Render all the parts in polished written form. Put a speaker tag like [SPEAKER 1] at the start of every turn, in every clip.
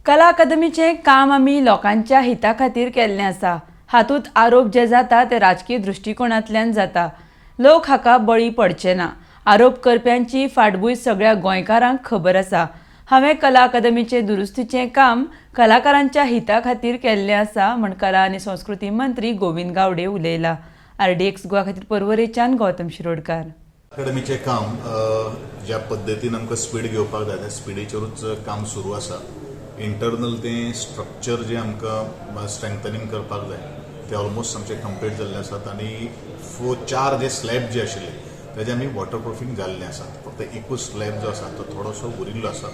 [SPEAKER 1] कला अकादमीचें काम आमी लोकांच्या हिता खातीर केल्लें आसा. हातूंत आरोप जे जाता ते राजकीय दृश्टिकोणांतल्यान जाता. लोक हाका बळी पडचे ना. आरोप करप्यांची फाटभूंय सगळ्या गोंयकारांक खबर आसा. हांवें कला अकादमीचें दुरुस्तीचें काम कलाकारांच्या हिता खातीर केल्लें आसा म्हण कला आनी संस्कृती मंत्री गोविंद गावडे उलयला. आरडीएक्स गोवा खातीर पर्वरेच्यान गौतम शिरोडकार.
[SPEAKER 2] अकाडमीचें काम ज्या पद्दतीन आमकां स्पीड घेवपाक जाय, त्या स्पिडीचेरूच काम सुरू आसा. इंटरनल तें स्ट्रक्चर जें आमकां स्ट्रेंथनिंग करपाक जाय, तें ऑलमोस्ट आमचें कंप्लीट जाल्लें आसात आनी चार जे स्लॅब जे आशिल्ले, तेजे आमी वॉटरप्रुफींग जाल्लें आसात. फक्त एकूच स्लॅब जो आसा तो थोडोसो उरिल्लो आसा.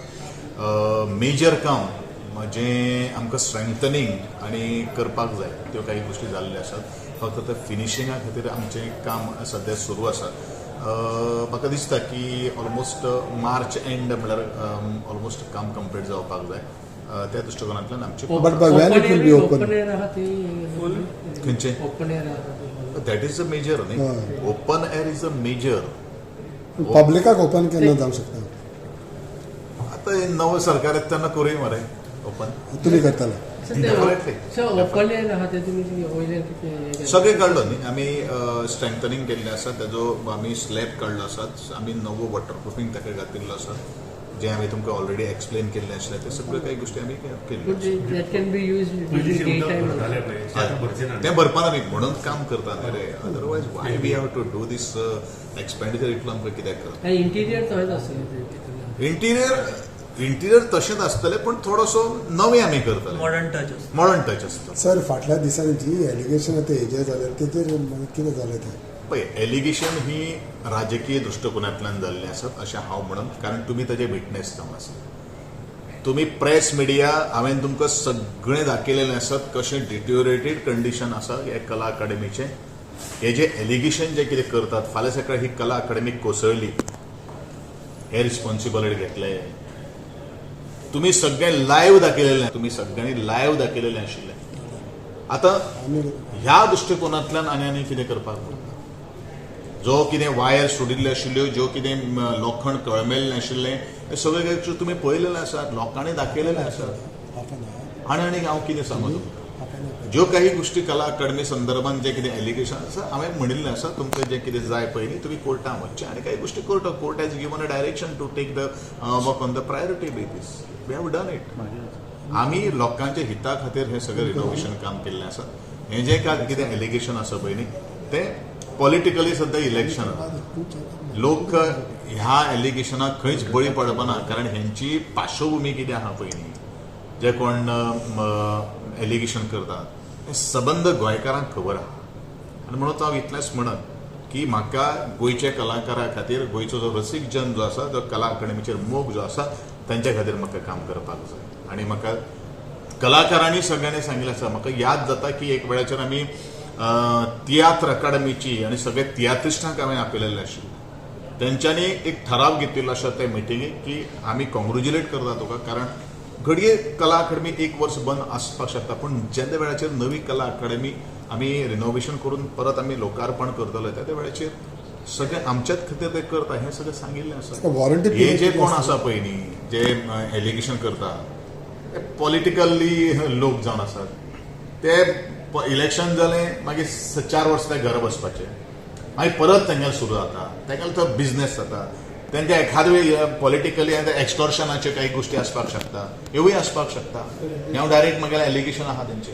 [SPEAKER 2] मेजर काम जें आमकां स्ट्रेंथनिंग आनी करपाक जाय, त्यो काही गोश्टी जाल्ल्यो आसात. फक्त ते फिनिशिंगा खातीर आमचें काम सद्या सुरू आसा. म्हाका दिसता की ऑलमोस्ट मार्च एंड म्हणल्यार ऑलमोस्ट काम कंप्लीट जावपाक जाय. त्या दृश्टिकोनांतल्यान आमचें
[SPEAKER 3] But by when it will be open?
[SPEAKER 4] Open air आहा ती.
[SPEAKER 2] खंयचें?
[SPEAKER 4] ओपन एअर आहा.
[SPEAKER 2] That is a major न्ही. Open air is a major.
[SPEAKER 3] पब्लिकाक ओपन केन्ना जावंक शकता?
[SPEAKER 2] आतां हें नवें सरकार येता तेन्ना करूया मरे ओपन.
[SPEAKER 3] तुमी करतले?
[SPEAKER 2] Definitely.
[SPEAKER 4] सर, ओपन एअर आहा ते तुमी वयल्यान कितें हें केलें?
[SPEAKER 2] सगळें काडलो न्ही आमी. स्ट्रेंथनिंग केल्लें आसा, ताजो आमी स्लॅब काडलो आसा, आमी नवो वॉटरप्रुफींग ताका घातिल्लो आसा. जें हांवें तुमकां ऑलरेडी एक्सप्लेन केल्लें आशिल्लें, ते सगळ्यो काही गोश्टी आमी केल्ल्यो
[SPEAKER 4] But
[SPEAKER 2] आसा.
[SPEAKER 4] that can be used during
[SPEAKER 5] पयलीं
[SPEAKER 4] day time.
[SPEAKER 5] भरताले पळय, ते आतां भरचे ना.
[SPEAKER 2] तें भरपान आमी म्हणून काम करता न्ही रे. Otherwise why we have to do this expenditure? इतलो आमकां कित्याक करता?
[SPEAKER 4] आनी इंटिरियर तशेंच आसतलें ते भितरलें.
[SPEAKER 2] इंटिरियर तशेंच आसतलें, पूण थोडोसो नवें आमी करतले.
[SPEAKER 6] मॉडर्न टच आसता.
[SPEAKER 2] मॉडर्न टच आसता.
[SPEAKER 3] सर, फाटल्या दिसांनी जी एलिगेशन ते हेजेर जालें, तेजेर कितें जालें तें?
[SPEAKER 2] पळय, एलिगेशन ही राजकीय दृश्टिकोनांतल्यान जाल्लें आसत अशें हांव म्हणन, कारण तुमी ताजे विटनेस जावन आसात. तुमी प्रेस मिडिया, हांवें तुमकां सगळें दाखयलेलें आसत कशें डिटिओरेटेड कंडिशन आसा ह्या कला अकादमीचें. हे जे एलिगेशन जे कितें करतात, फाल्यां सकाळी ही कला अकादमी कोसळ्ळी, हे रिस्पॉन्सिबिलिटी घेतले? तुमी सगळें लायव्ह दाखयलेलें, तुमी सगळ्यांनी लायव्ह दाखयलेलें आशिल्लें. आतां
[SPEAKER 3] आमी
[SPEAKER 2] ह्या दृश्टिकोनांतल्यान आनी आनी कितें करपाक पडटा? जो कितें वायर सोडिल्ल्यो आशिल्ल्यो, ज्यो कितें लोखण कळमेल्लें आशिल्लें, हें सगळें कितें तुमी पळयलेलें आसात, लोकांनी दाखयलेलें आसात.
[SPEAKER 3] Half an our.
[SPEAKER 2] आनी आनी हांव कितें सांगू तुमकां?
[SPEAKER 3] Half an our.
[SPEAKER 2] ज्यो काही गोश्टी कला अकादमी संदर्भात जे कितें एलिगेशन आसा, हांवें म्हणिल्लें आसा तुमकां, जें कितें जाय पयलीं तुमी कोर्टान वचचें आनी काही गोश्टी court has given a direction to take the work on the priority basis. We have done it. आमी लोकांच्या हिता खातीर हें सगळें रिनोव्हेशन काम केल्लें आसा. हें जें काय कितें एलिगेशन आसा पळय न्ही, तें पॉलिटिकली सद्या इलेक्शन, लोक ह्या एलिगेशनाक खंयच बळी पडपाना, कारण हेंची पार्श्वभूमी कितें आहा पळय न्ही, जे कोण एलिगेशन करतात हें सबंद गोंयकारांक खबर आहा. आनी म्हणून हांव इतलेंच म्हणत की म्हाका गोंयच्या कलाकारा खातीर, गोंयचो जो रसीक जन जो आसा, जो कला अकादमीचेर मोग जो आसा, तांच्या खातीर म्हाका काम करपाक जाय. आनी म्हाका कलाकारांनी सगळ्यांनी सांगिल्लें आसा. म्हाका याद जाता की एक वेळाचेर आमी तियात्र अकादमीची आनी सगळे तियात्रिस्टांक हांवें आपयलेले आशिल्ले. तेंच्यांनी एक ठराव घेतिल्लो आसा त्या मिटिंगेक की आमी कॉंग्रेच्युलेट करता तुका, कारण घडये कला अकादमी एक वर्स बंद आसपाक शकता, पूण जेन्ना वेळाचेर नवी कला अकादमी आमी रिनोव्हेशन करून परत आमी लोकार्पण करतले, त्या वेळाचेर सगळें आमच्याच खातीर ते करता हें सगळें सांगिल्लें आसा.
[SPEAKER 3] वॉरंटी
[SPEAKER 2] हे जे कोण आसा पळय न्ही, जे एलिगेशन करता, ते पॉलिटिकली लोक जावन आसात. ते इलेक्शन जालें, मागीर 4 वर्सां ते घरा बसपाचे, मागीर परत तेंगेलें सुरू जाता, तेंगेलो तो बिजनेस जाता. तेंच्या एखाद वेळी पॉलिटिकली एक्स्टॉर्शनाच्यो काही गोश्टी आसपाक शकता, ह्योय आसपाक शकता. हांव डायरेक्ट म्हगेलें एलिगेशन आहा तेंचेर.